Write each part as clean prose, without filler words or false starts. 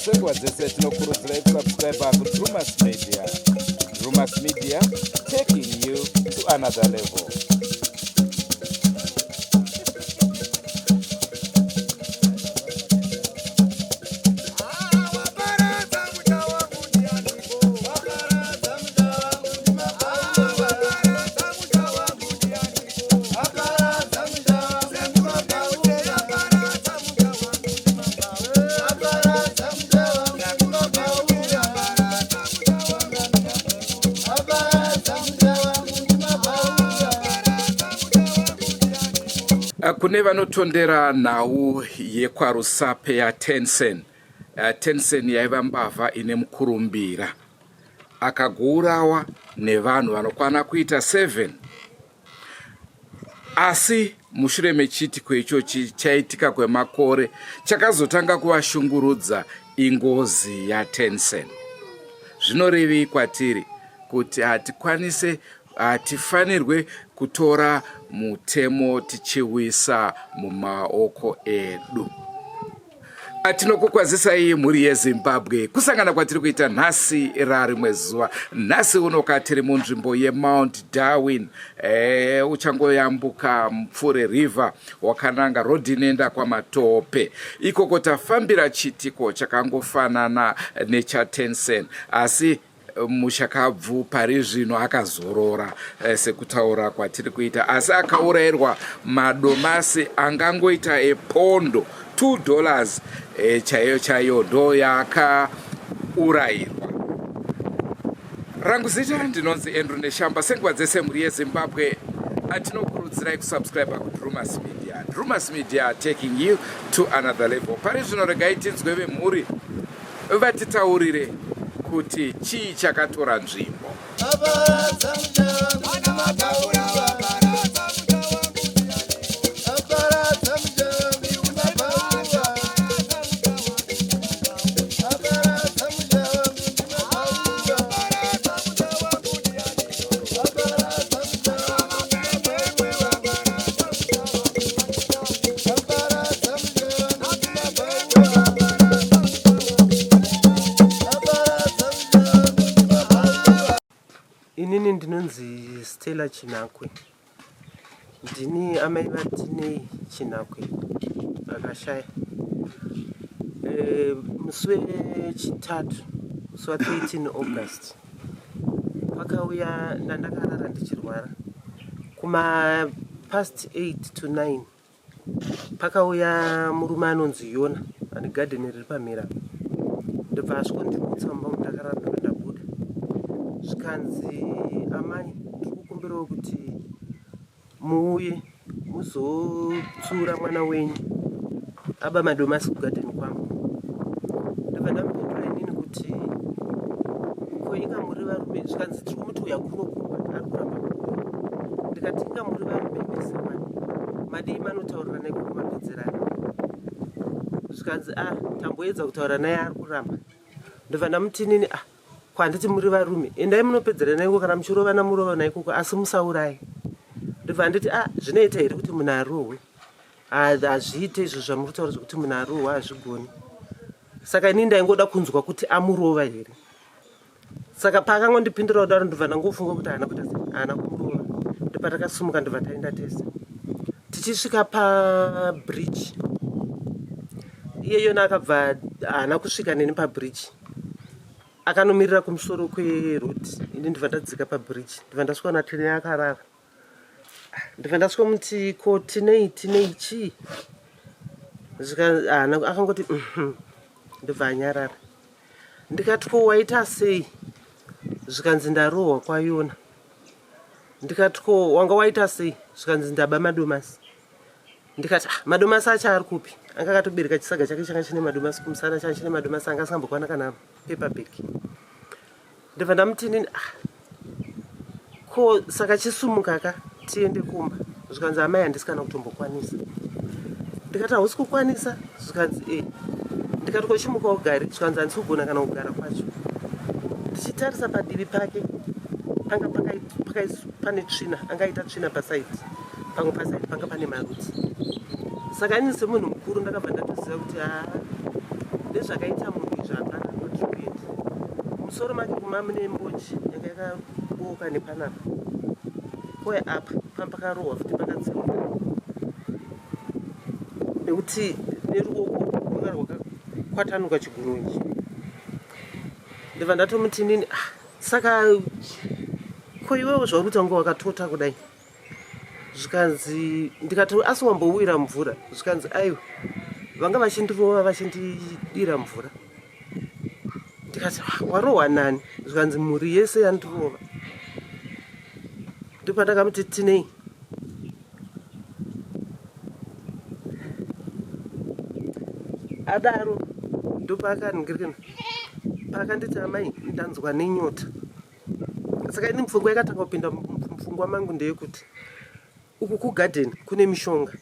Senguva dzese tinokurudzirai kusubscribe kuDrumas Media. Drumas Media, taking you to another level. Kune vanotondera nhau yekwaRusape yaTensen. Tensen yaiva mbavha ine mukurumbira. Akagourawa nevanhu vanokwana kuita 7. Asi mushure mechiitiko ichochi chaitika kwemakore, chakazotanga kuvashungurudza ingozi yaTensen. Zvinorevei kwatiri kuti hatikwanise hatifanirwe kutora mutemo tichiwisa mumaoko edu. Tinokukwazisai mhuri yeZimbabwe kusangana kwatiri kuita nhasi rarimwe zuva. Nhasi unoka tiri munzvimbo yeMount Darwin, uchangoyambuka Mupfure River wakananga road inoenda kwaMatope. Ikoko tafambira chiitiko chakangofanana nechaTensen, asi mushakabvu pari zvino akazorora sekutaura kwatiri kuita, asi akaurayirwa madomasi angangoita epondo $2 chaiyo chaiyo ndo yaakaurayirwa. Rangu zita ndinonzi Andrew Neshamba. Senguva dzese mhuri yeZimbabwe, atinokurudzirai kusubscribe kuDrumas Media. Drumas Media, taking you to another level. Pari zvino regai tinzwe vemhuri vatitaurire kuti chii chakatora nzvimbo. Inini ndinonzi Stella Chinakwe, ndini amai vaTinei Chinakwe vakashaya musi wechitatu, musi wa 13 August. Pakauya ndandakarara ndichirwara kuma past 8 to 9, pakauya murume anonzi Yona ane gadheni riri pamhira, ndobva asvikondimutsa mumba mundakarara. Ndobva ndabuda, zvikanzi, "Amai, tiri kukumbirawo kuti muuye muzotsura mwana wenyu aba madomasi kugadheni kwangu." Ndobva ndamupindura inini kuti, "Ko, inga muri varume?" Zvikanzi, "Tiri kumuti uya kuno kumba, ari kuramba kuuya." Ndikati, "Inga muri varume mese wani, madii manotaurirana ikoko mapedzerana?" Zvikanzi, "A ah, tamboedza kutaura naye, ari kuramba." Ndobva ndamuti inini, "Ah, kwanditi muri varume, endai munopedzerana ikoko, kana muchirovana murovana ikoko, asi musaurai." Ndobva nditi, "A ah, zvinoita here kuti munhu arohwe? Hazviite izvo zvamuri kutaura zvekuti munhu arohwe, hazvigoni." Saka inini ndaingoda kunzwa kuti amurova here. Saka paakangondipindura kudaro, ndobva ndangofunga kuti haana kuita sei, haana kumurova. Ndopatakasumuka, ndobva taenda tese. Tichisvika pabridge, iye Yona akabva haana kusvika neni pabridge, akanomirira kumusoro kweroad. Ini ndibva ndadzika pabridge, ndibva ndasvika naTinei akarara. Ndibva ndasvika muti, "Ko Tinei, Tinei chii?" Haana, akangoti, Ndobva anyarara. Ndikati, "Ko waita sei?" Zvikanzi, "Ndarohwa kwaYona." Ndikati, "Ko wanga waita sei?" Zvikanzi, "Ndaba madomasi." Ndikati, "Ah, madomasi acho ari kupi?" Anga akatobereka chisaga chake changa chine madomasi kumusana, changa chine madomasi anga asingambokwana kana paper bag. Ndobva ndamuti nini, "Ah, ko saka chisumuka ka tiende kumba." Zvikanzi, "Amai, handisi kana kutombokwanisa." Ndikati, "Hausi kukwanisa?" Zvikanzi, "E." Ndikati, "Kochimuka ugare." Zvikanzi, "Handisi kugona kana kugara kwacho." Ndichitarisa padivi pake panga pane tsvina, angaita tsvina pasaidi pamwe, pasaidi panga pane marutsi. Saka ini semunhu mukuru ndakabva ndatoziva kuti haa, ndezvakaita munhu izvo. Musoro make kuma mune mbonji yanga yakabooka nepanapa kouya apa pambakarohwa futi pakatsemuka nekuti neruoko rwanga rwakakwatanuka chigunwe ichi. Ndobva ndatomuti inini ah, saka ko iwewo zvauri kuita kunge wakatota kudai zvikanzi ndikati asi wambowira mvura zvikanzi aiwa vanga vachindirova vachindidira mvura ndikati ah, warohwa nani zvikanzi mhuri yese yandirova ndopandakamuti tinei adaro ndopaakaningirikina paakanditi amai ndanzwa nenyota saka ini pfungwa yakatanga kupinda mupfungwa mangu ndeyekuti uku kugarden kune mishonga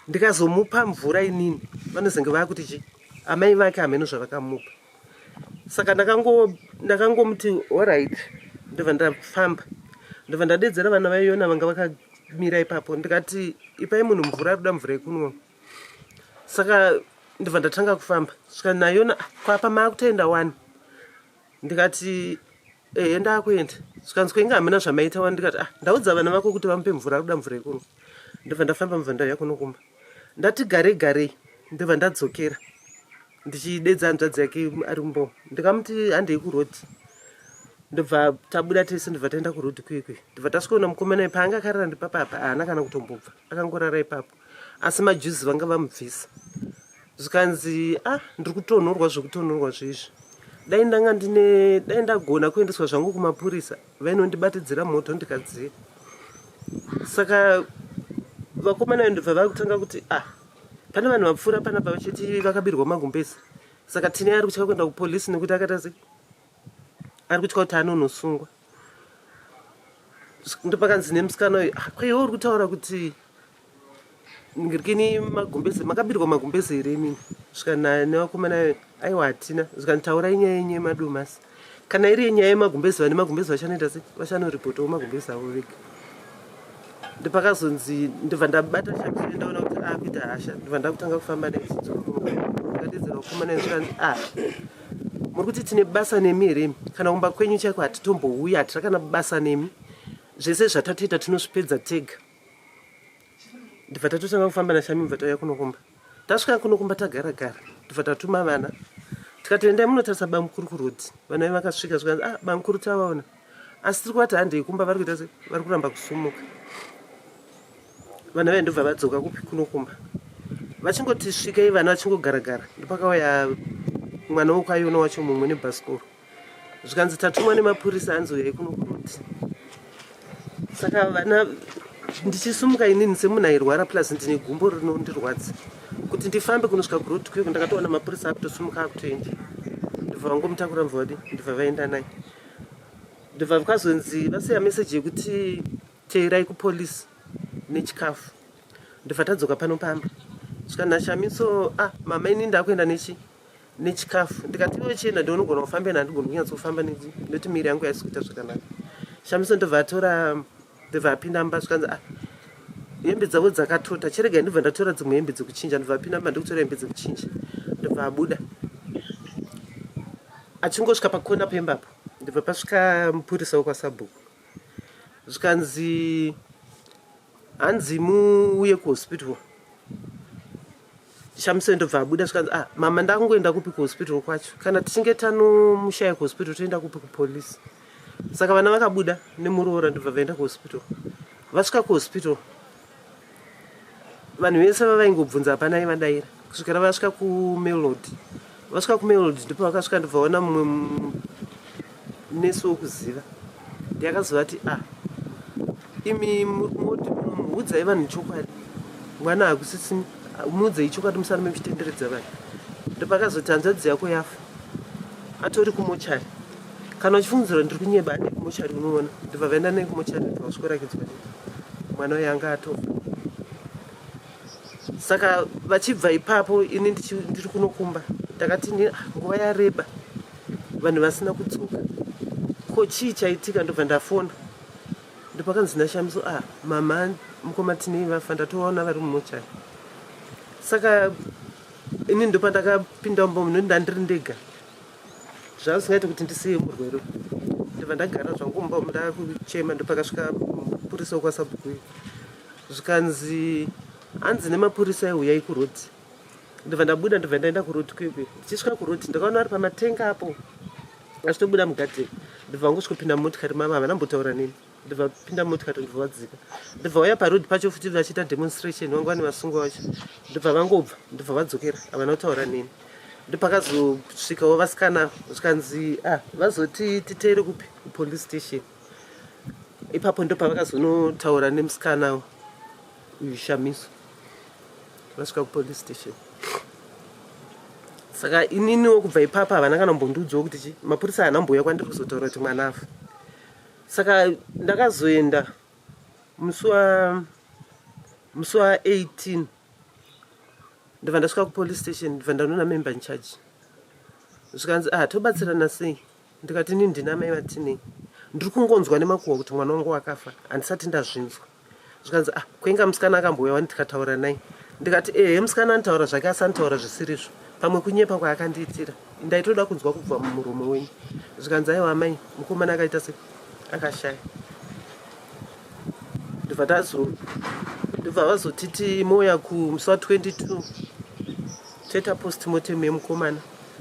ndikazomupa mvura inini vanozenge vakuti chi amai vake hameno zvavakamupa saka ndakangomuti orit ndobva ndafamba ndobva ndadedzera vana vaiyona vanga vakamira ipapo ndikati ipai munhu mvura arikuda mvura yekunwa saka ndobva ndatanga kufamba svika nayona kwapa maakutoenda wani ndikati ehe ndakuenda zvikanzi ko inga hamuna zvamaita wani ndikati ah ndaudza vana vako kuti vamupe mvura akuda mvura yekunwa ndobva ndafamba mubva ndauya kuno kumba ndati garei garei ndobva ndadzokera ndichidedza hanzvadzi yake ari mumbo ndikamuti handei kuroad ndobva tabuda tese ndobva taenda kuroad kuye kuye ndobva tasvikoona mukomana paanga akarara ndipapa apa haana kana kutombobva akangorara ipapo asi majuzi vanga vamubvisa zvikanzi ah ndiri kutonhorwa zvekutonhorwa zvezvi dai ndanga ndine dai ndagona kuendeswa zvangu kumapurisa vainondibatidzira moto ndikadziya saka vakomana ndobva vakutanga kuti ah pane vanhu vapfuura panapa vachiti vakabirwa magumbezi saka tine ari kutya kuenda kupolisi nekuti akaita sei ari kutya kuti anonosungwa ndopakanzi nemusikana uyu ah, kwaiwe uri kutaura kuti ngirikini magumbeze makabirwa magumbeze here imini svika nevakomana aiwa hatina zvikanzi taurai nyaya yenyu yemadomasi kana iri yenyaya yemagumbeze vane magumbeze vachanoita se vachanoripotawo magumbeze avo vega ndopakazonzi ndobva ndabata chapiri ndaona kuti akuita hasha ndobva ndakutanga kufamba naye ndadedzera vakomana zvikanzi ah muri kuti tine basa nemi here imi kana kumba kwenyu chaiko hatitombouya hatira kana basa nemi zvese zvatatoita tinozvipedza tega ndibva tatotanga kufamba nashami bva tauya kunokumba tasvika kunokumba tagara gara ndibva tatuma vana tikati endai munotarisa bamukuru kurodi vana ve vakasvika zvikanzi ah bamukuru tavaona asi tiri kuvati handei kumba vari kuita se vari kuramba kusumuka vana vaye ndobva vadzoka kupi kunokumba vachingoti svikei vana vachingogaragara ndopakauya mwana wokwaiona wacho mumwe nebhasikoro zvikanzi tatumwa nemapurisa anzi uyai kuno kuroti saka vana ndichisumuka inini semunhu airwara plus ndine gumbo rinondirwadza kuti ndifambe kunosvika kuroti kuyo ndakatoona mapurisa akutosumuka akutoenda ndibva vangomutakura mva vadi ndibva vaenda naye ndibva vakazonzi vasiya meseji yekuti teerai kupolice nechikafu ndibva tadzoka pano pamba svika nashamiso ah mama ini ndakuenda nechi nechikafu ndikati iwe chienda ndinogona kufamba ena handigoni kunyatsofamba nekuti miri yangu yaisi kuita zvakanaka shamiso ndobva atora ndobva apinda mumba zvikanzi ah hembe dzavo dzakatota chiregai ndobva ndatora dzimwe hembe dzekuchinja ndobva apinda mumba ndikutora hembe dzekuchinja ndobva abuda achingosvika pakona pembapo ndobva pasvika mupurisa wekwasabhuku zvikanzi hanzi muuye kuhospital Shamiso ndobva abuda zvikanzi ah mama ndakungoenda kupi kuhospital kwacho kana tichinge tanomushaya kuhospital toenda kupi kupolice saka vana vakabuda nemuroora ndobva vaenda kuhospital vasvika kuhospital vanhu vese vavaingobvunza hapana aivadaira kusvikira vasvika kumelody vasvika kumelody ndipo vakasvika ndobva vaona mumwe nesi wokuziva ndiyakazovati ah imi moti udzai vanhu chokwadi mwana hakusisi muudzei chokwadi musarambe muchitenderedza vanhu ndopakazoti hanzvadzi yako yafa atori kumochari kana uchifungidzira ndiri kunyeba ane kumochari unoona ndobva vaenda naye kumochari ndobva vasvikorakidzwa mwana uyo anga atofa saka vachibva ipapo ini ndiri kunokumba ndakati ah, nguva yareba vanhu vasina kudzoka ko chii chaitika ndobva ndafona ndopakanzi nashamiso ah mama mukoma tinei vafa ndatovaona vari mumochari saka ini ndopandakapinda mumba muno ndandiri ndega Zvazvisingaite kuti ndisiye murwere. Ndibva ndagara zvangu mumba umu ndakuchema ndopakasvika mupurisa wekwasabhuku uyu. Zvikanzi hanzi nemapurisa ehuyai kuroad. Ndibva ndabuda ndibva ndaenda kuroad kuye. Ndichisvika kuroad ndakaona ari pamatenga apo achitobuda mugadheni. Ndibva vangosvikopinda mumotikari mavo havana kumbotaura neni. Ndibva pinda mumotikari ndibva vadzika. Ndibva vauya paroad pacho futi vachiita demonstration vanga vane vasungwa vacho. Ndibva vangobva ndibva vadzokera havana kutaura neni. Ndopakazosvikawo vasikana zvikanzi ah vazoti titeere kupi kupolice station. Ipapo ndopavakazonotaura nemusikana uyu Shamiso vasvika kupolice station. Saka ininiwo kubva ipapa havana kana kumbondiudzawo kuti chi mapurisa haana kumbouya kwandiri kuzotaura kuti mwana afa. Saka ndakazoenda musi wa musi wa 18 ndobva ndasvika kupolice station ndobva ndanoona member in charge zvikanzi ah tobatsirana sei ndikati ini ndina mai vatinei ndiri kungonzwa nemakuhwa kuti mwana wangu wakafa handisati ndazvinzwa zvikanzi ah kwenga musikana akambouya wani tikataura naye ndikati ehe musikana anotaura zvake asi anotaura zvisirizvo pamwe kunyepa kwaakandiitira ndaitoda kunzwa kubva mumuromo wenyu zvikanzi aiwa amai mukomana akaita se akashaya ndobva tazo ndobva vazotiti mouya kumusi wa 22 toita postmortem yemukomana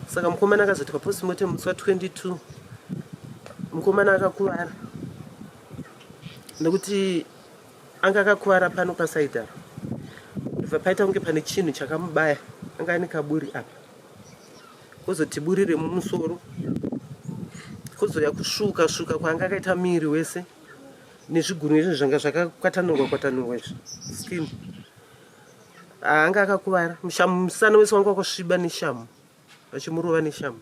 saka mukomana akazoitwa postmortem musi wa 22 mukomana akakuvara nekuti anga akakuvara pano pasaidi apa ndobva paita kunge pane chinhu chakamubaya anga ane kaburi apa kozoti buri remumusoro kozouya kusvuka svuka kwaanga akaita miri wese nezvigunwe izvi zvanga zvakakwatanurwa kwatanurwa izvi skin anga akakuvara musana wese wanga wakasviba neshamu vachimurova neshamu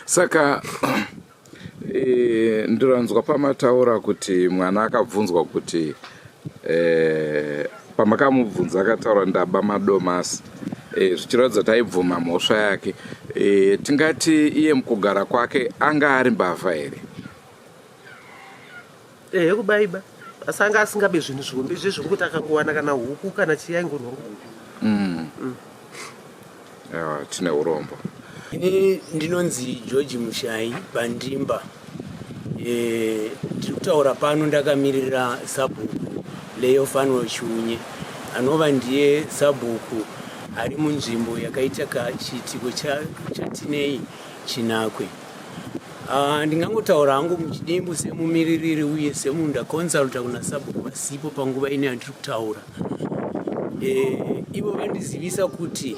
Saka e, ndiranzwa pamataura kuti mwana akabvunzwa kuti e, pamakamubvunza akataura ndaba madomasi e, zvichiratidza kuti aibvuma mhosva yake e, tingati iye mukugara kwake anga ari mbavha here? Ehe kubaiba asi anga asingabe zvinhu zvihombe izvi zvekuti akangowana kana huku kana chii aingonhonga. Mm. Mm. Yeah, tine urombo. Ini ndinonzi George Mushayi Bandimba. Eh, ndiri kutaura pano ndakamirira sabhuku Leo Fanuel Chiunye anova ndiye sabhuku ari munzvimbo yakaita chiitiko chatinei Chinakwe. Ah, ndingangotaura hangu muchidimbu semumiririri uye semunhu ndakonsulta kuna sabhuku vasipo panguva ino yandiri kutaura. Eh, ivo vandizivisa kuti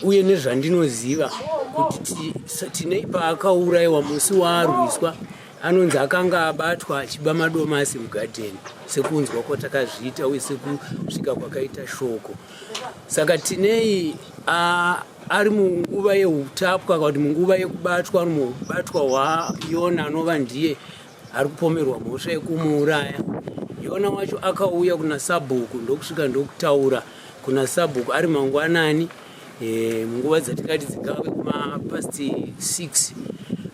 uye nezvandinoziva kuti Tinei paakaurayiwa musi waarwiswa anonzi akanga abatwa achiba madomasi mugadheni sekunzwa kwatakazviita uye sekusvika kwakaita shoko. Saka Tinei ari munguva yeutapwa kana kuti munguva yekubatwa ari mubatwa hwayona anova ndiye ari kupomerwa mhosva yekumuuraya. Yona wacho akauya kuna sabhuku ndokusvika ndokutaura kuna sabhuku ari mangwanani e, munguva dzatikati dzingave kumapast 6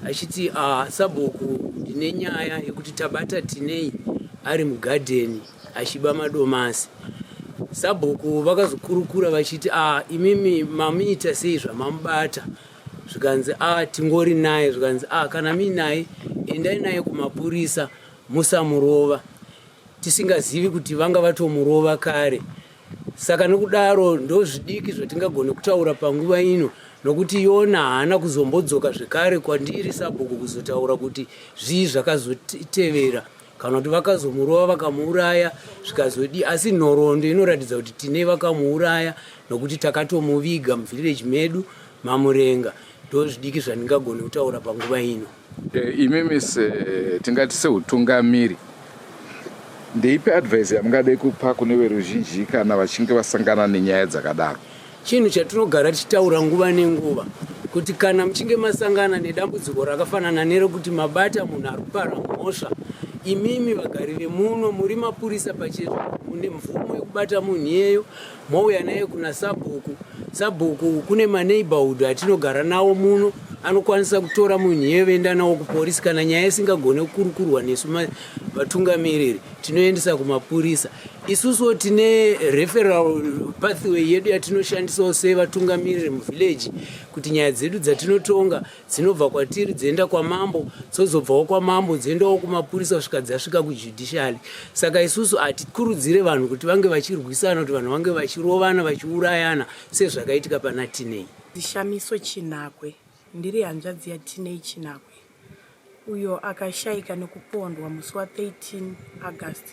achiti ah, sabhuku ndine nyaya yekuti tabata Tinei ari mugadheni achiba madomasi. Sabhuku vakazokurukura vachiti ah, imimi mamuita sei zvamamubata? Zvikanzi ah, tingori naye. Zvikanzi ah, kana muinaye endai naye kumapurisa musamurova, tisingazivi kuti vanga vatomurova kare. Saka nokudaro ndozvidiki zvatingagone kutaura panguva ino nokuti Yona haana kuzombodzoka zvekare kwandiri sabhuku kuzotaura kuti zvii zvakazotevera. kana kuti vakazomurova vakamuuraya zvikazodii asi nhoroondo inoratidza kuti tine vakamuuraya nokuti takatomuviga muvillage medu mamurenga ndozvidiki zvandingagone kutaura panguva ino e, imimi se tingati seutungamiri ndeipi advice yamungade kupa kune veruzhinji kana vachinge vasangana nenyaya dzakadaro Chinhu chatinogara tichitaura nguva nenguva kuti kana muchinge masangana nedambudziko rakafanana nerekuti mabata munhu ari kupara mhosva, imimi vagari vemuno muri mapurisa pachezvo mune mvumo yekubata munhu iyeyo mouya naye kuna sabhuku. Sabhuku kune maneighborhood atinogara nawo muno anokwanisa kutora munhu iyeyo voenda nawo kuporisi kana nyaya isingagone kukurukurwa nesu vatungamiriri tinoendesa kumapurisa. Isusuwo tine referral pathway yedu yatinoshandisawo sevatungamiriri muvillage kuti nyaya dzedu dzatinotonga dzinobva kwatiri dzoenda kwamambo dzozobvawo kwamambo dzoendawo kumapurisa kusvika dzasvika kujudiciary. Saka isusu hatikurudzire vanhu kuti vange vachirwisana, kuti vanhu vange vachirovana vachiurayana sezvakaitika pana Tinei. Shamiso Chinakwe, ndiri hanzvadzi yaTinei Chinakwe uyo akashaika nekupondwa musi wa 13 August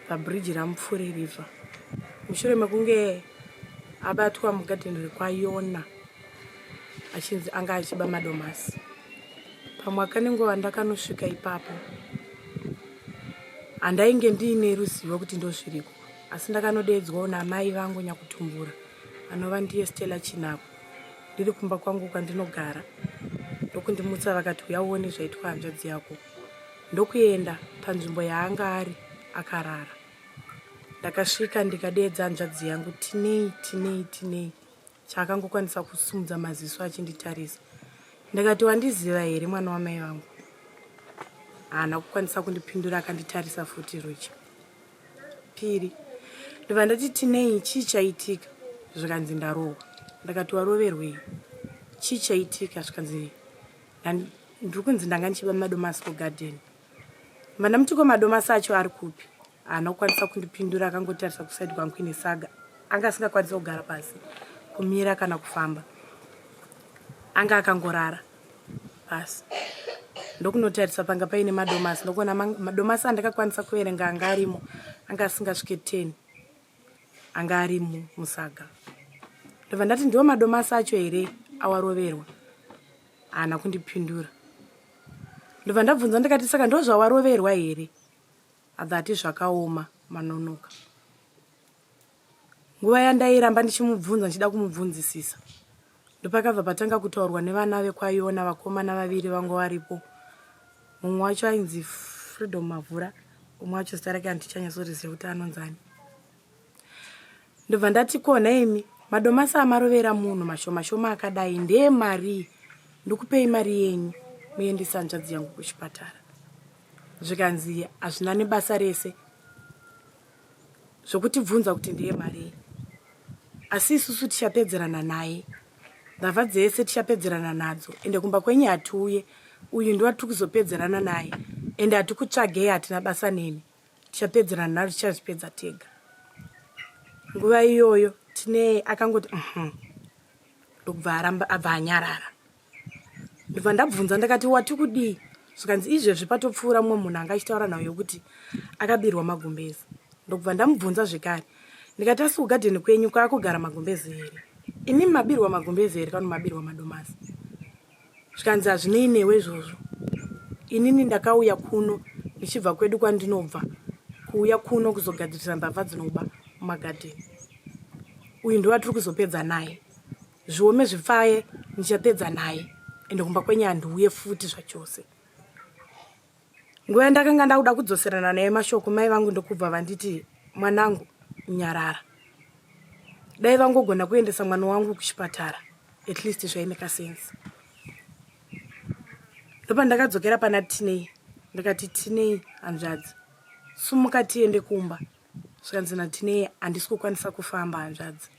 pabridge raMupfuri River mushure mekunge abatwa mugadheni rekwaYona achinzi anga achiba madomasi. Pamwaka nenguva ndakanosvika ipapo handainge ndiine ruzivo kuti ndozviriko asi ndakanodeedzwawo naamai vangu nyakutumbura anova ndiye Stella Chinako ndiri kumba kwangu kwandinogara ndokundimutsa vakati uya uone zvaitwa hanzvadzi yako ndokuenda panzvimbo yaanga ari akarara ndakasvika ndikadeedza hanzvadzi yangu tinei tinei tinei chaakangokwanisa kusimudza maziso achinditarisa ndikati wandiziva here mwana wamai vangu haana kukwanisa kundipindura akanditarisa futi ruchi piri ndobva ndati tinei chii chaitika zvikanzi ndarohwa ndakati waroverwei chii chaitika zvikanzi ndiri kunzi ndanga ndichiba madomasi kugarden ndobva ndamuti ko madomasi acho ari kupi haana kukwanisa kundipindura akangotarisa kusaidi kwangu kuine saga anga asingakwanisi kugara pasi kumira kana kufamba anga akangorara pasi ndokunotarisa panga paine madomasi ndokuona madomasi andakakwanisa kuverenga anga arimo anga asingasvike 10 anga arimo musaga ndobva ndati ndiwo madomasi acho here awaroverwa haana kundipindura ndobva ndabvunza ndikati saka ndozvawaroverwa here abva ati zvakaoma manonoka Nguva yandairamba ndichimubvunza ndichida kumubvunzisisa ndopakabva patanga kutaurwa nevana vekwaYona vakomana vaviri vanga varipo. Mumwe wacho ainzi Freedom Mavhura umwe wacho zita rake handichanyatsoziva kuti anonzani. Ndobva ndati ko nhaimi madomasi amarovera munhu mashoma shoma akadai ndeemarii ndikupei mari yenyu muendese hanzvadzi yangu kuchipatara. Zvikanzi hazvina nebasa rese zvokutibvunza kuti ndiye marii asi isusu tichapedzerana naye mbavha dzese tichapedzerana nadzo ende kumba kwenyu hatiuye uyu ndiwatiri kuzopedzerana naye ende hatikutsvagei hatina basa nemi tichapedzerana naro tichazvipedza tega nguva iyoyo tine akangoti uhum ndokubva aramba abva anyarara ndobva ndabvunza ndakati wati kudii zvikanzi izvezvi patopfuura mumwe munhu anga achitaura nhau yokuti akabirwa magumbezi ndokubva ndamubvunza zvekare ndikati asi kugadheni kwenyu kwaakugara magumbezi here imi mabirwa magumbezi here kana mabirwa madomasi zvikanzi hazvinei newe izvozvo inini ndakauya kuno ndichibva kwedu kwandinobva kuuya kuno kuzogadzirisa mbavha dzinoba mumagadheni uyu ndiwatiri kuzopedza naye Zviome zvipfaye ndichapedza naye ende kumba kwenyu handiuye futi zvachose. Nguva yandakanga ndakuda kudzoserana naye mashoko mai vangu ndokubva vanditi mwanangu nyarara. Dai vangogona kuendesa mwana wangu kuchipatara at least zvaimeka sense. Ndopandakadzokera pana Tinei ndikati Tinei hanzvadzi sumuka tiende kumba zvikanzi naTinei handisi kukwanisa kufamba hanzvadzi.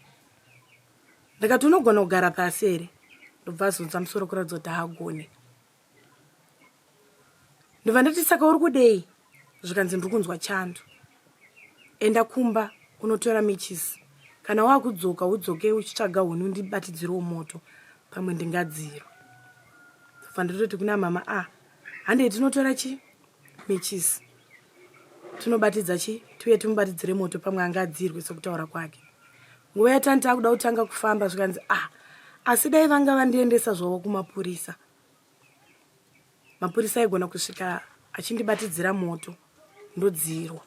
Ndikati unogona kugara pasi here? Ndobva azunza musoro kuratidza kuti haagone. Ndobva ndati saka uri kudei? Zvikanzi ndiri kunzwa chando. Enda kumba unotora mechisi. Kana wakudzoka udzoke uchitsvaga huni undibatidzirewo moto pamwe ndingadzirwe. Ndobva ndatoti kuna mama ah handei tinotora chi mechisi tinobatidza chi tiuye timubatidzire moto pamwe angadzirwe sekutaura kwake. Nguva yatani takuda kutanga kufamba zvikanzi ah asi dai vanga vandiendesa zvavo kumapurisa. Mapurisa aigona kusvika achindibatidzira moto ndodzirwa.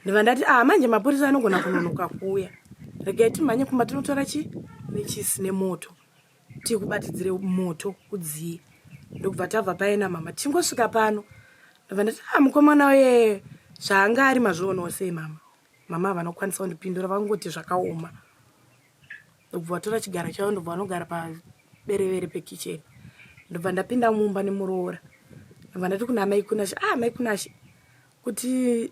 Ndibva ndati ah manje mapurisa anogona kunonoka kuuya. Regai timhanye kumba tinotora chi nechisi nemoto tikubatidzire moto udziye. Ndokubva tabva paye namama tingosvika pano ndobva ndati ah mukomana uye zvaanga ari mazvionawo sei mama. Mama havana kukwanisa kundipindura vangoti zvakaoma. Ndobva vatora chigaro chavo ndobva vanogara paberevere pekicheni. Ndobva ndapinda mumba nemuroora. Ndobva ndati kuna mai Kunashe, ah mai Kunashe, Kuti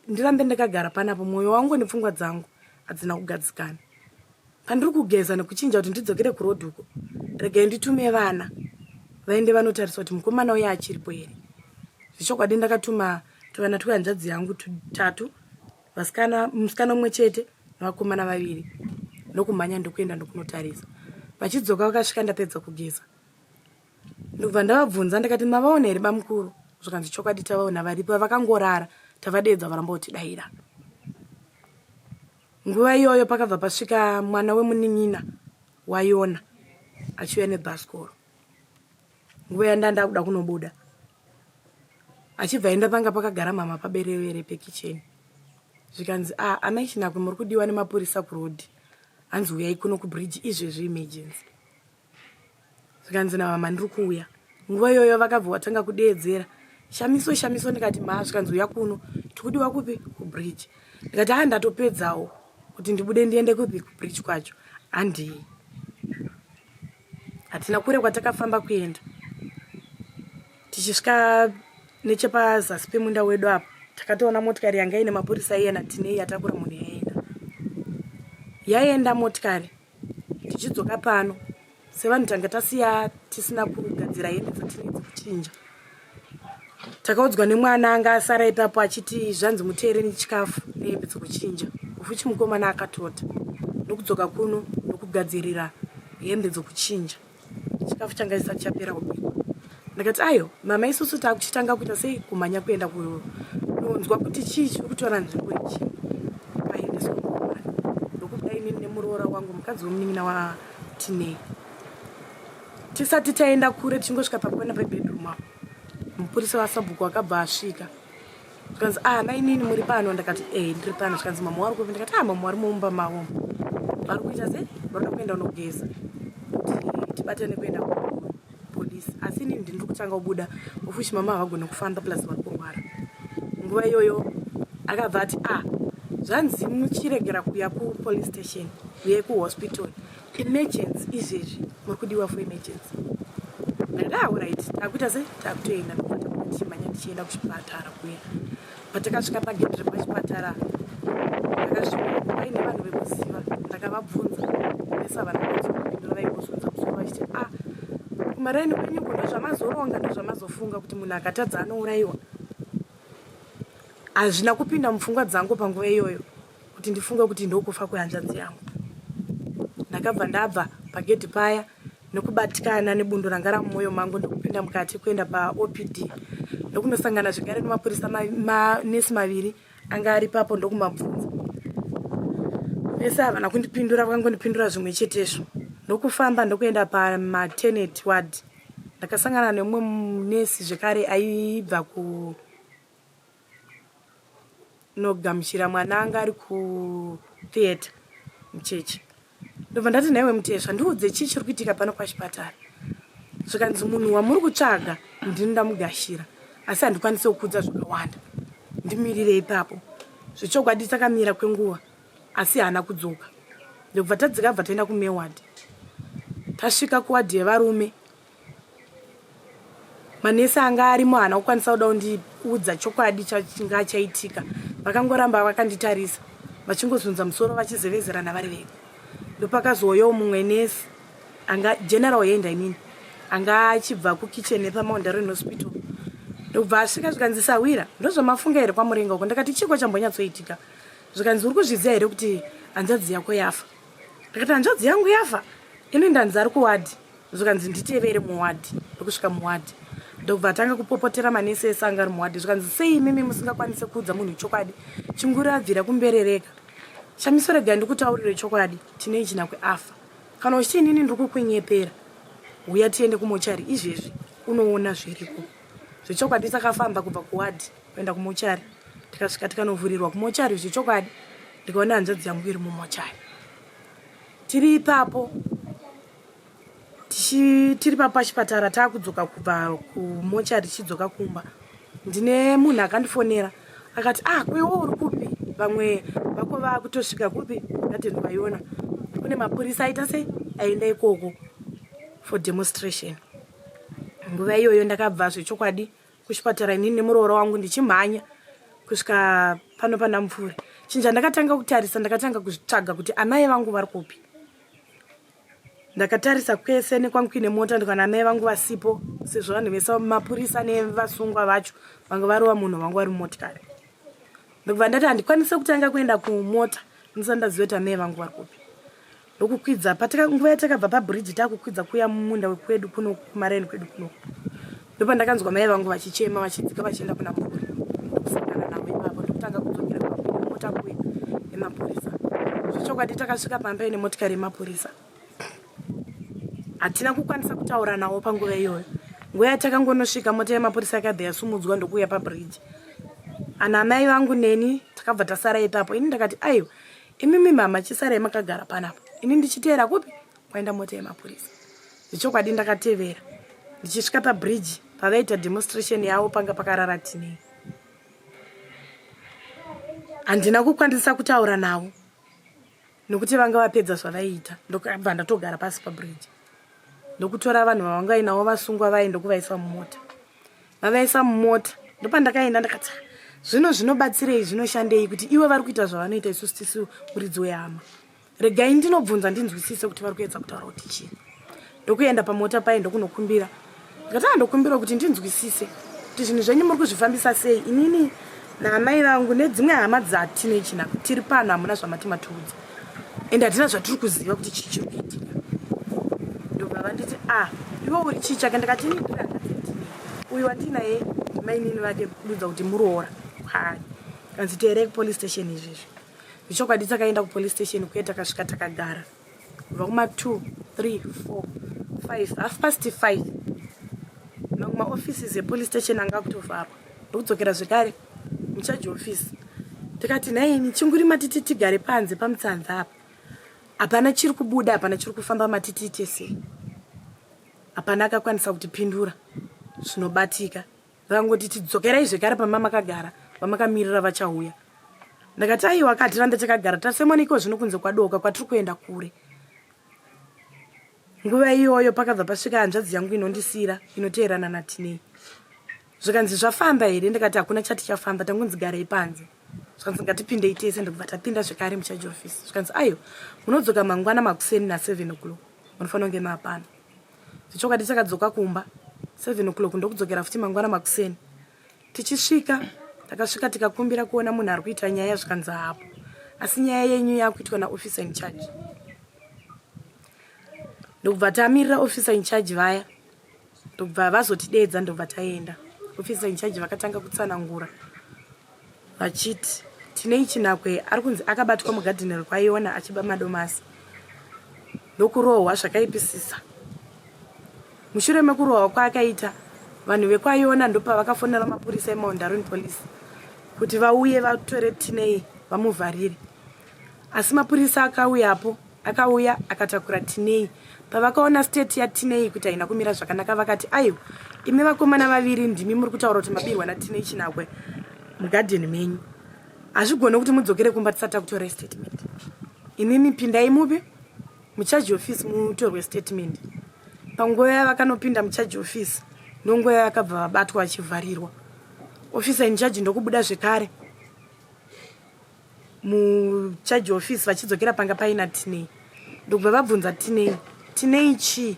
ndirambe ndakagara panapo mwoyo wangu nepfungwa dzangu hadzina kugadzikana. Pandiri kugeza nekuchinja kuti ndidzokere kuroad uko, regai nditume vana vaende vanotarisa kuti mukomana uye achiripo here. Zvechokwadi ndakatuma tuvana twehanzvadzi yangu tutatu, vasikana, musikana umwe chete nevakomana vaviri, ndokumhanya ndokuenda ndokunotarisa. Vachidzoka vakasvika ndapedza kugeza. Ndobva ndavabvunza ndikati mavaona here bamukuru? Zvikanzi chokwadi tavaona varipo vakangorara tavadeedza varamba kutidaira. Nguva iyoyo pakabva pasvika mwana wemunin'ina waYona achiuya nebhasikoro. Nguva yanda ndakuda kunobuda achibva aenda panga pakagara mama paberevere pekicheni zvikanzi a ah, amai Chinakwe muri kudiwa nemapurisa kurodhi hanzi uyai kuno kubridge izvezvi emergency. Zvikanzi namama ndiri kuuya. Nguva iyoyo vakabva watanga kudeedzera shamiso shamiso ndikati mhaa zvikanzi uya kuno tikudiwa kupi kubridge ndikati haa ndatopedzawo kuti ndibude ndiende kupi kubridge kwacho handii hatina kure kwatakafamba kuenda tichisvika nechepazasi pemunda wedu apa takatoona motikari yanga ine mapurisa iya natinei yatakura munhu yaenda yaenda motikari Tichidzoka pano sevanhu tanga tasiya tisina kugadzira hembe dzatine dzekuchinja. Takaudzwa nemwana anga asara ipapo achiti zvanzi muteere nechikafu nehembe dzekuchinja. Ufuchi mukomana akatota ndokudzoka kuno ndokugadzirira hembe dzekuchinja. Chikafu changa chisati chapera kubikwa. Ndakati ayo mama isusu takuchitanga kuita sei kumhanya kuenda kunonzwa kuti chii chiri kutora nzvimbo ichi paendeswa mukomana ndokubuda inini nemuroora wangu mukadzi wemunin'ina watinei tisati taenda kure tichingosvika pakona pebedroom apo mupurisa wasabhuku akabva asvika zvikanzi ah mainini muri pano ndakati eh ndiri pano zvikanzi mama wari kupi ndakati ah mama wari mumba mavo vari kuita sei varikuda kuenda unogeza kuti tibatane kuenda kupolisi asi inini ndiri kutanga kubuda ofushi mama havagone kufamba plus vari kurwara nguva iyoyo akabva ati ah zvanzi muchiregera kuya kupolice station uyai kuhospital Emergency izvezvi muri kudiwa for emergency. Ndakati ah alright takuita sei takutoenda ndokubva tabuda tichimhanya tichienda kuchipatara kuya. Patakasvika pagedhi repachipatara ndakasvika paine vanhu vekuziva ndakavabvunza vese havana kukwanisa kupindura vaingozunza musoro vachiti ah kumaraini kwenyu uko ndozvamazoronga ndozvamazofunga kuti munhu akatadza anourayiwa. Hazvina kupinda mupfungwa dzangu panguva iyoyo. kuti ndifunge kuti ndokufa kwehanzvadzi yangu. Ndakabva ndabva pagedhi paya nekubatikana nebundo ranga ramumoyo mangu ndokupinda mukati kuenda paOPD ndokunosangana zvekare nemapurisa manesi maviri anga ari papo ndokumabvunza. Vese havana kundipindura vakangondipindura zvimwe chetezvo ndokufamba ndokuenda pamaternity ward ndakasangana nemumwe nesi zvekare aibva ku nogamuchira mwana anga ari kutheatre muchechi ndobva ndati nhaiwe mutesva ndiudze chii chiri kuitika pano pachipatara zvikanzi munhu wamuri kutsvaga ndini ndamugashira asi handikwanise kukuudza zvakawanda ndimirire ipapo zvechokwadi takamira kwenguva asi haana kudzoka ndobva tadzika bva taenda kumeward tasvika kuwadhi yevarume Manesi anga arimo haana kukwanisa kuda kundiudza chokwadi changa chaitika. Vakangoramba vakanditarisa vachingozunza musoro vachizevezerana vari vega. Ndopakazouyawo mumwe nesi anga general hand I mean anga achibva kukitchen nepaMount Darwin Hospital ndokubva asvika zvikanzi sahwira ndozvamafunga here kwamurenga uko ndakati chiko chambonyatsoitika zvikanzi uri kuzviziva here kuti hanzvadzi yako yafa ndakati hanzvadzi yangu yafa ini ndanzi ari kuwadhi zvikanzi nditevere muwadhi ndokusvika muwadhi ndobva atanga kupopotera manesi ese anga ari muwadhi zvikanzi sei imimi musingakwanise kuudza munhu chokwadi chinguri abvira kumberereka shamiso regai ndikutaurire chokwadi tinei chinakwe afa kana uchiti inini ndiri kukunyepera huya tiende kumochari izvezvi unoona zviriko zvechokwadi takafamba kubva kuwadhi kuenda kumochari tikasvika tikanovhurirwa kumochari zvechokwadi ndikaona hanzvadzi yangu iri mumochari tiri ipapo tiri pachipatara taakudzoka kubva kumocha tichidzoka kumba ndine munhu akandifonera akati ah kwewo uri kupi vamwe vako vaakutosvika kupi ndatendwaiona kune mapurisa aita sei aenda ikoko for demonstration nguva iyoyo ndakabva zvechokwadi kuchipatara inini nemuroora wangu ndichimhanya kusvika pano pana Mupfuri. Chinhu chandakatanga kutarisa, ndakatanga kutsvaga kuti amai vangu vari kupi. Ndakatarisa kwese nekwangu kuine mota ndikaona amai vangu vasipo sezvo vanhu vese mapurisa nevasungwa vacho vanga varova munhu vangu vari mumotikari. Ndokubva ndati handikwanise kutanga kuenda kumota ndisati ndaziva kuti amai vangu vari kupi. Ndokukwidza patika nguva yatakabva pabridge takukwidza kuya mumunda wekwedu kuno kumaraini kwedu kuno. Ndopandakanzwa mai vangu vachichema vachidzika vachienda kuna Mupfuri. Ndokusangana navo ipapo ndokutanga kudzokera mota kuya yemapurisa. Zvechokwadi takasvika pamba ine motikari yemapurisa. Hatina kukwanisa kutaura navo panguva iyoyo. Nguva yatakangonosvika mota yemapurisa yakabva yasumudzwa ndokuuya pabridge. Ana mai vangu neni takabva tasara ipapo. Ini ndakati aiwa imimi mama chisarai makagara panapa. Ini ndichiteera kupi kwaenda mota yemapurisa. Zvechokwadi ndakatevera ndichisvika pabridge pavaita demonstration yavo panga pakarara Tinei. Handina kukwanisa kutaura navo nokuti vanga vapedza zvavaiita ndokabva ndatogara pasi pabridge ndokutora vanhu vavanga vainavo vasungwa vaye ndokuvaisa mumota. Vavaisa mumota ndopandakaenda ndakati zvino zvinobatsirei zvinoshandei kuti ivo vari kuita zvavanoita isusu tisu muridzi wehama. Regai ndinobvunza ndinzwisise kuti vari kuedza kutaura kuti chii. Ndokuenda pamota paye ndokunokumbira. Ndikati ah ndokumbira kuti ndinzwisise kuti zvinhu zvenyu muri kuzvifambisa sei. Inini naamai vangu nedzimwe hama dzatine china tiri pano hamuna zvamati matiudza. Ende hatina zvatiri kuziva kuti chii chiri kuitika. Ndobva vanditi ah iwe uri chii chake ndikati ini ndiri hanzvadzi yaTine. Uyu wandinaye ndimainini vake kududza kuti muroora. Hai. Kanzi teerei kupolice station izvezvi. Zvechokwadi takaenda kupolice station kuye takasvika takagara kubva kuma 2 3 4 5 half past 5 mamwe maoffices epolice station anga akutovharwa ndokudzokera zvekare mucharge office tikati nhaini chinguri matiti tigare panze pamutsanza apa hapana chiri kubuda hapana chiri kufamba matiti ite sei hapana akakwanisa kutipindura zvinobatika Vakangoti tidzokerai zvekare pamamakagara vamakamirira vachauya. Ndakati aiwa ka tirambe takagara tasemwa neiko zvino kunze kwadoka kwatiri kuenda kure. Nguva iyoyo pakabva pasvika hanzvadzi yangu inondisira inoteerana naTinei. Zvikanzi zvafamba here ndikati hakuna chati chafamba tangonzi garai panze. Zvikanzi ngatipindei tese ndikubva tapinda zvekare mucharge office. Zvikanzi aiwa munodzoka mangwana makuseni na 7 o'clock munofanira kunge maapano. Zvechokwadi takadzoka kumba 7 o'clock ndokudzokera futi mangwana makuseni. Tichisvika takasvika tikakumbira kuona munhu ari kuita nyaya zvikanzi hapo. Asi nyaya yenyu yakuitwa naofficer in charge. Ndokubva tamirira officer in charge vaya ndokubva vazotideedza ndokubva taenda. Officer in charge vakatanga kutsanangura vachiti Tinei Chinakwe ari kunzi akabatwa mugadheni rekwaIona achiba madomasi ndokurohwa zvakaipisisa. Mushure mekurohwa kwaakaita, vanhu vekwaIona ndopavakafonera mapurisa eMount Darwin Police kuti vauye vatore Tinei vamuvharire. Asi mapurisa akauyapo akauya akatakura Tinei. Pavakaona state yaTinei kuti haina kumira zvakanaka vakati aiwa imi vakomana vaviri ndimi muri kutaura kuti mabirwa naTinei Chinakwe mugadheni menyu. Hazvigone kuti mudzokere kumba tisati takutorai statement. Imimi pindai mupi mucharge office mutorwe statement. Panguva yavakanopinda mucharge office ndonguva yavakabva vabatwa vachivharirwa. Officer in charge ndokubuda zvekare mucharge office vachidzokera panga paina Tinei ndokubva vabvunza Tinei Tinei chii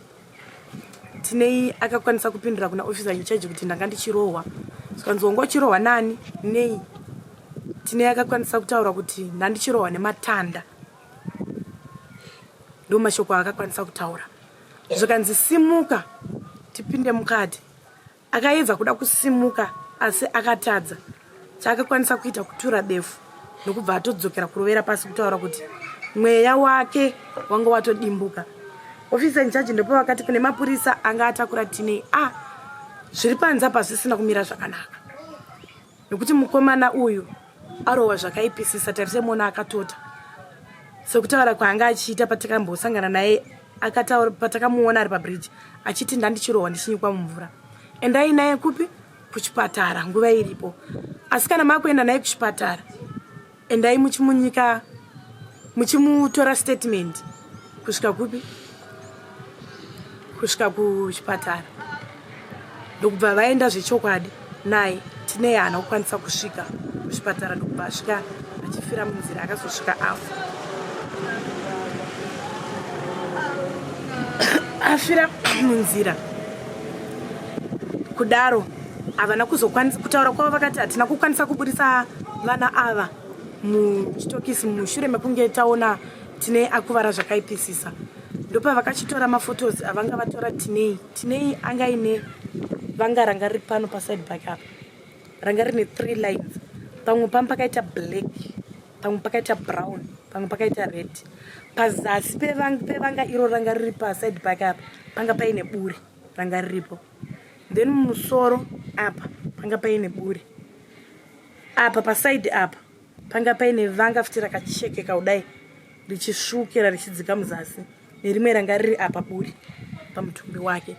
Tinei akakwanisa kupindura kuna officer in charge kuti ndanga ndichirohwa zvikanzi wanga uchirohwa nani nei Tinei akakwanisa kutaura kuti ndandichirohwa nematanda ndo mashoko aakakwanisa kutaura zvikanzi simuka tipinde mukati Akaedza kuda kusimuka asi akatadza. Chaakakwanisa kuita kutura befu ndokubva atodzokera kurovera pasi kutaura kuti mweya wake wanga watodimbuka. Officer in charge ndipo vakati kune mapurisa anga atakura Tinei ah zviri panze apa zvisina kumira zvakanaka nekuti mukomana uyu arohwa zvakaipisisa tarise muona akatota sekutaura kwaanga achiita patakambosangana naye akataura patakamuona ari pabridge achiti ndandichirohwa ndichinyikwa mumvura endai naye kupi kuchipatara nguva iripo asi kana makuenda naye kuchipatara endai muchimunyika muchimutora statement kusvika kupi kusvika kuchipatara ndokubva vaenda zvechokwadi naye tinei haana kukwanisa kusvika kuchipatara. kuchipatara ndokubva asvika achifira munzira akazosvika afa afira munzira kudaro havana kuzokwanisa kutaura kwavo vakati hatina kukwanisa kuburisa vana ava muchitokisi mushure mekunge taona tine akuvara zvakaipisisa ndopavakachitora mafotos avanga vatora tinei tinei anga aine vanga ranga riri pano paside pake apa ranga rine three lines pamwe pamwe pakaita black pamwe pakaita brown pamwe pakaita red pazasi pevanga iro ranga riri paside pake apa panga paine buri ranga riripo then mumusoro apa panga paine buri apa paside apa panga paine vanga futi rakachekeka kudai richisvukira richidzika muzasi nerimwe ranga riri apa buri pamutumbi wake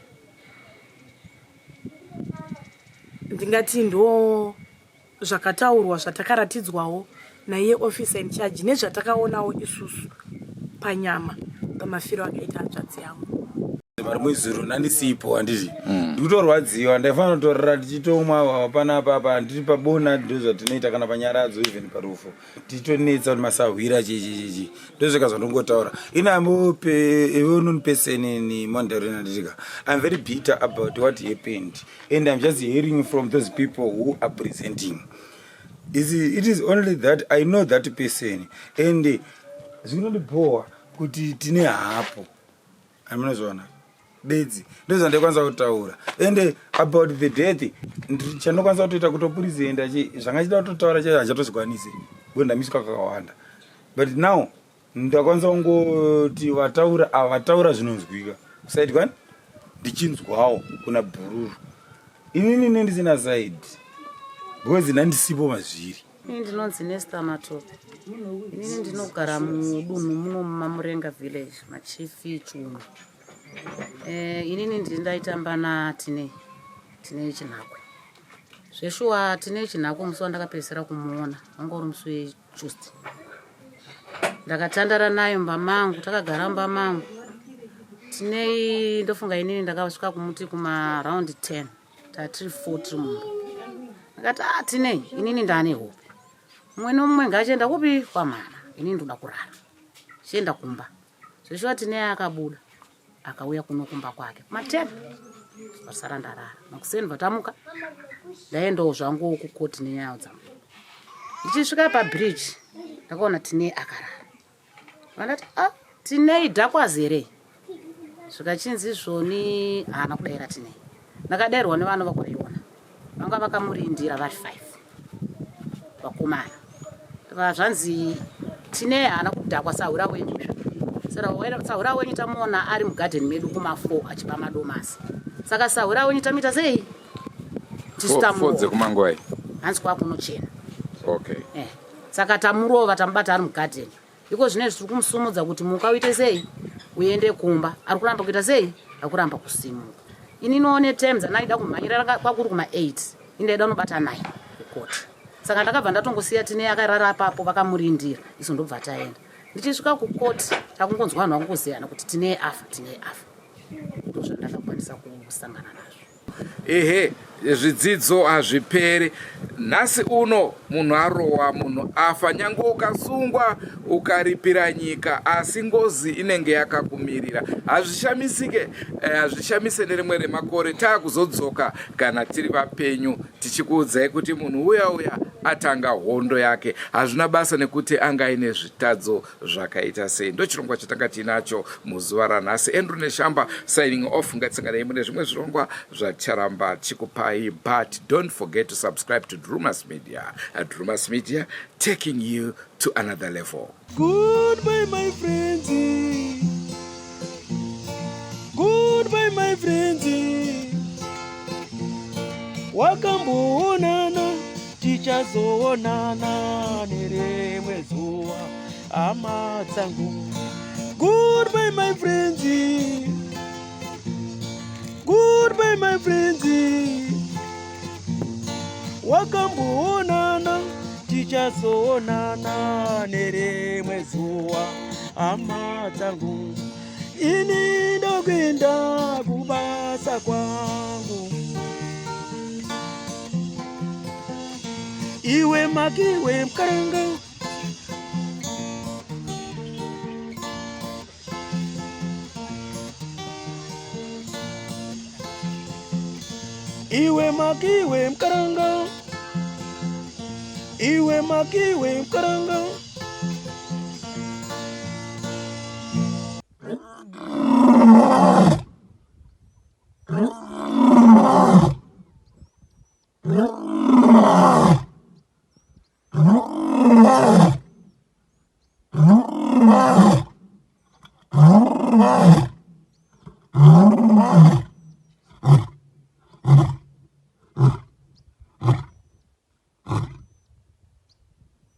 ndingati ndo zvakataurwa zvatakaratidzwawo naiye officer in charge nezvatakaonawo isusu panyama pamafiro akaita hanzvadzi yangu rimwe zuro ndandisipo handiti mm. ndikutorwadziwa ndaifanira kutorara tichitomwa panapa apa ndiri pabona ndozvatinoita kana panyaradzo even parufu tichitonetsa kuti masahwira chichichichi ndozvega zvandongotaura ini amboevenon person in mondarina handitika im very bitter about what happened and im just hearing from those people who are presenting Is, it is only that i know that person and zvinondibhowa kuti tine hapo amunozviona bedzi ndozvandaikwanisa kutaura and about the death chandokwanisa kutoita kutopurizenda chi zvanga chida kutotaura chaizvo handichatozvikwanisi because ndamiswa kakawanda but now ndakwanisa kungoti vataura ava vataura zvinonzwika kusaidi kwani ndichinzwawo kuna bhururu inini ne ndisina saidi because ndandisipo mazviri Ini ndinonzi Nesta Matope. Inini ndinogara mudunhu muno muMamurenga village, machief Chuma. Eh, inini ndini ndaitamba naTinei, Tinei Chinhakwe. Zveshuwa Tinei Chinhakwe musi wandakapedzisira kumuona wanga uri musi weTuesday. Ndakatandara naye mumba mangu, takagara mumba mangu. Tinei ndofunga inini ndakasvika kumuti kuma round 10. Tatiri 4 tiri mumba. Ndakati ah tinei inini ndane hope. Mumwe nomumwe ngaachienda kupi kwamama. Inini ndoda kurara. Chienda kumba. Zveshuwa tinei akabuda akauya kuno kumba kwake kuma 10 vasara ndarara. Makuseni vatamuka ndaendawo zvangu kukoti nenyaya dzangu. Ndichisvika pabridge ndakaona Tinei akarara. Vandati ah Tinei dhakwazi here? Zvikachinzi zvoni haana kudaira Tinei. Ndakadairwa nevana vakwaiona. Vanga vakamurindira vari 5 vakomana. Zvanzi Tinei haana kudhakwa sahwira wenyu. Sahwira wenyu tamuona ari mugarden medu kuma 4 achiba madomasi. Saka sahwira wenyu tamuita sei? Tisu tamuona. Hanzi kwakunochena. Okay. Eh. Saka tamurova tamubata ari mugarden. Iko zvino izvi tiri kumusumudza kuti muka uite sei uende kumba. Ari kuramba kuita sei? Ari kuramba kusimuka. Ini noone time dzandaida kumhanyira kwakuri kuma 8. Ini ndaida kunobata 9 kukoti. Saka ndakabva ndatongosiya tine akarara apapo vakamurindira. Isu ndobva taenda. Ndichisvika kukoti takungonzwa vanhu vakungozeyana kuti tine afa, tine afa. Ndozvandakakwanisa kusangana nazvo. Ehe, zvidzidzo hazviperi. Nhasi uno munhu arohwa, munhu afa, nyange ukasungwa ukaripira nyika, asi ngozi inenge yakakumirira. Hazvishamisike, eh, hazvishamise nerimwe remakore taakuzodzoka kana tiri vapenyu tichikuudzai kuti munhu uya uya atanga hondo yake. Hazvina basa nekuti anga aine zvitadzo zvakaita sei. Ndochirongwa chatanga tiinacho muzuva ranhasi. Andrew Neshamba signing off. Ngatisanganei mune zvimwe zvirongwa zvaticharamba tichikupai, but don't forget to subscribe to Drumas Media. Drumas Media taking you to another level. Goodbye my friends. Goodbye my friends. Wakamboonana tichazoonana nerimwe zuva hama dzangu. Goodbye my friends. Goodbye my friends. Wakamboonana tichazoonana nerimwe zuva hama dzangu. Ini ndokuenda kubasa kwangu. Iwe makiwe mukaranga. Iwe makiwe mukaranga. Iwe makiwe mukaranga.